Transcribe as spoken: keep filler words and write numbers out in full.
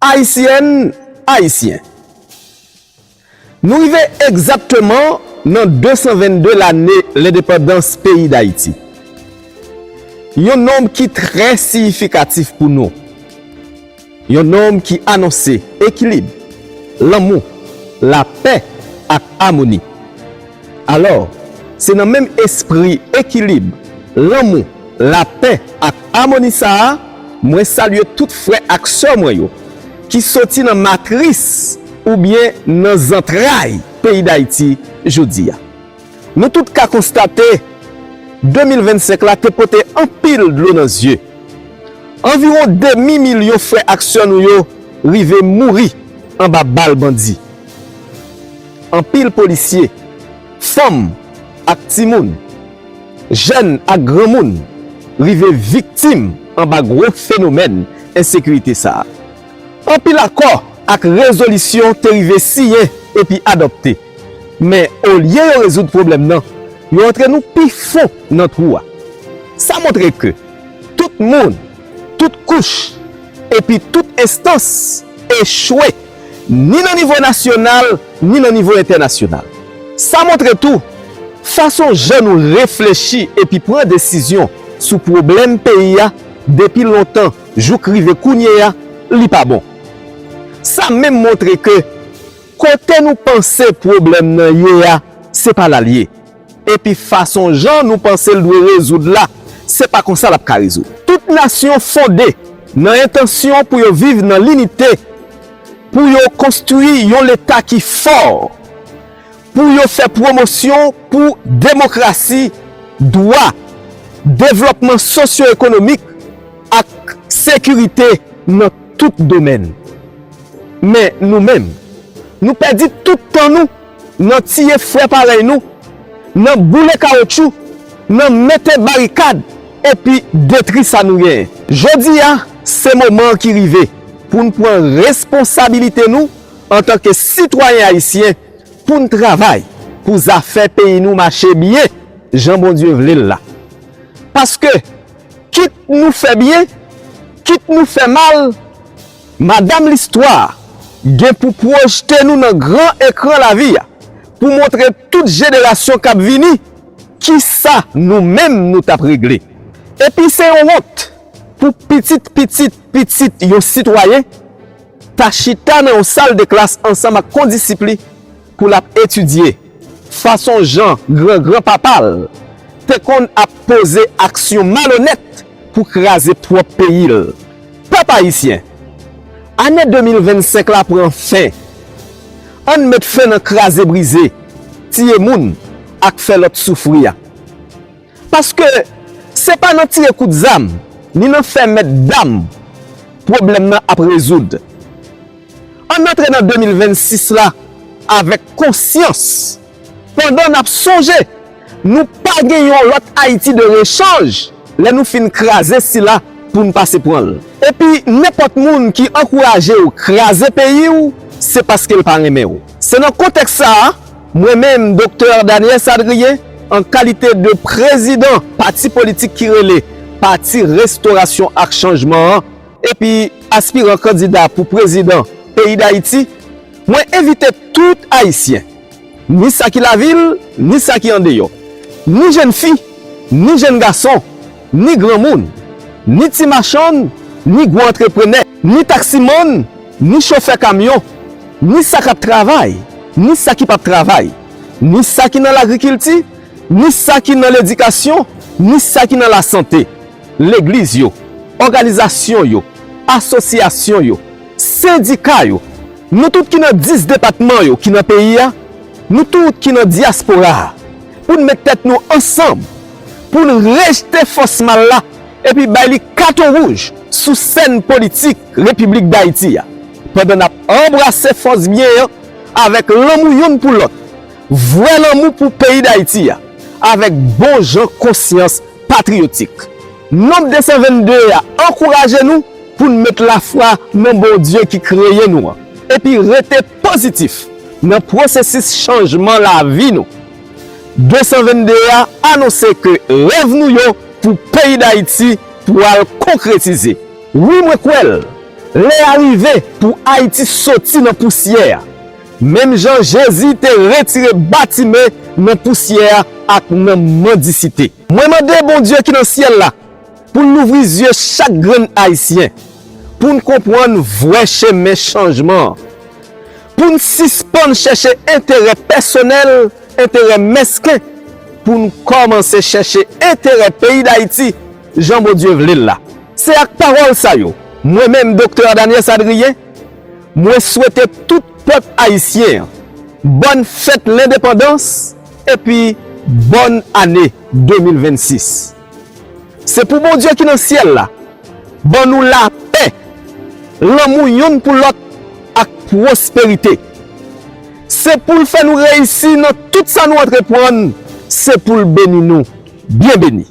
Ayisyèn, Ayisyen, nou rive egzakteman nan de san vennde lane lendepandans peyi Dayiti. Yon nonb ki trè siyifikatif pou nou. Yon nonb ki anonse ekilib, lanmou, lapè ak amoni. Alò, se nan menm espri ekilib, lanmou, lapè ak amoni sa a, mwen salye tout frè ak sè mwen yo ki soti nan matris oubyen nan zantray peyi Dayiti jodi a. Nou tout ka konstate, de mil vennsenk la te pote anpil dlo nan zye. Anviwon demi milyon frè ak sè nou yo rive mouri anba bal bandi. Anpil polisye, fanm ak timoun, jèn ak granmoun rive viktim anba gwo fenomèn ensekirite sa a. Anpil akò ak rezolisyon te rive siyen epi adopte. Men, olye yo rezoud pwoblèm nan, yo antre nou pi fon nan twou a. Sa montre ke tout moun, tout kouch, epi tout enstans echwe, ni nan nivo nasyonal, ni nan nivo entènasyonal. Sa montre tou, fason jan nou reflechi epi pran desizyon sou pwoblèm peyi a depi lontan jouk rive kounye a, li pa bon. Sa menm montre ke kote nou panse pwoblèm nan ye a, se pa la l ye. Epi fason jan nou panse l dwe rezoud la, se pa konsa l ap ka rezoud. Tout nasyon fonde nan entansyon pou yo viv nan linite, pou yo konstwi yon Leta ki fò, pou yo fè pwomosyon pou demokrasi, dwa, devlòpman sosyo-ekonomik ak sekirite nan tout domèn. Men nou menm, nou pèdi tout tan nou nan tiye frè parèy nou, nan boule kawotchou, nan mete barikad, epi detri sa nou genyen. Jodi a, se moman an ki rive pou n pran responsabilite nou antanke sitwayen ayisyen, pou n travay pou zafè peyi nou mache byen jan Bondye vle l la. Paske, kit nou fè byen, kit nou fè mal, Madanm Listwa gen pou pwojte nou nan gran ekran lavi a, pou montre tout jenerasyon k ap vini kisa nou menm nou t ap regle. Epi se yon wont pou pitit pitit pitit yon sitwayen ta chita nan yon sal de klas ansanm ak kondisip li pou l ap etidye fason jan gran gran papa l te konn ap poze aksyon malonèt pou kraze pwòp peyi l. Pèp ayisyen, ane de mil vennsenk la pran fen. Ann met fen nan kraze brize, tiye moun ak fè lòt soufri a. Paske se pa nan tire kout zam, ni nan fè mèt dam pwoblèm nan ap rezoud. Ann antre nan de mil vennsis la avèk konsyans, pandan n ap sonje nou pa gen yon lòt Ayiti de rechanj lè nou fin kraze sila pou n pase pran l. Epi nenpòt moun ki ankouraje w kraze peyi w, se paske l pa renmen w. Se nan kontèks sa a, mwen menm, Doktè Daniel Sadrien, an kalite de prezidan pati politik ki rele Pati Restorasyon ak Chanjman an, epi aspiran kandida pou prezidan peyi Dayiti, mwen envite tout Ayisyen, ni sa ki lavil, ni sa ki andeyò, ni jèn fi, ni jèn gason, ni granmoun, ni ti machann, ni gwo antreprenè, ni taksimann, ni chofè kamyon, ni sa k ap travay, ni sa ki p ap travay, ni sa ki nan lagrikilti, ni sa ki nan ledikasyon, ni sa ki nan lasante, legliz yo, òganizasyon yo, asosyasyon yo, sendika yo, nou tout ki nan dis depatman yo ki nan peyi a, nou tout ki nan dyaspora a, pou n met tèt nou ansanm, pou n rejte fòs mal la, epi bay li katon wouj sou sèn politik Repiblik Dayiti a, pandan n ap anbrase fòs byen an avèk lanmou youn pou lòt, vrè lanmou pou peyi Dayiti a, avèk bon jan konsyans patriyotik. Nonb de san vennde a ankouraje nou pou n met lafwa nan Bondye ki kreye nou an, epi rete pozitif nan pwosesis chanjman lavi nou. De san vennde a anonse ke rèv nou yo pou peyi Dayiti pral konkretize. Wi, mwen kwè l. Lè a rive pou Ayiti soti nan pousyè a, menm jan Jezi te retire Batime nan pousyè a ak nan mandisite. Mwen mande Bondye ki nan syèl la pou l louvri zye chak grenn Ayisyen, pou n konprann vrè chemen chanjman an, pou n sispann chèche enterè pèsonèl, enterè mesken, pou n kòmanse chèche enterè peyi Dayiti jan Bondye vle l la. Se ak pawòl sa yo, mwen menm, Doktè Daniel Sadrien, mwen swete tout pèp ayisyen an bòn fèt lendepandans epi bòn ane de mil vennsis. Se pou Bondye ki nan syèl la ban nou lapè, lanmou youn pou lòt ak pwosperite. Se pou l fè nou reyisi nan tout sa nou antreprann, se pou l beni nou byen beni.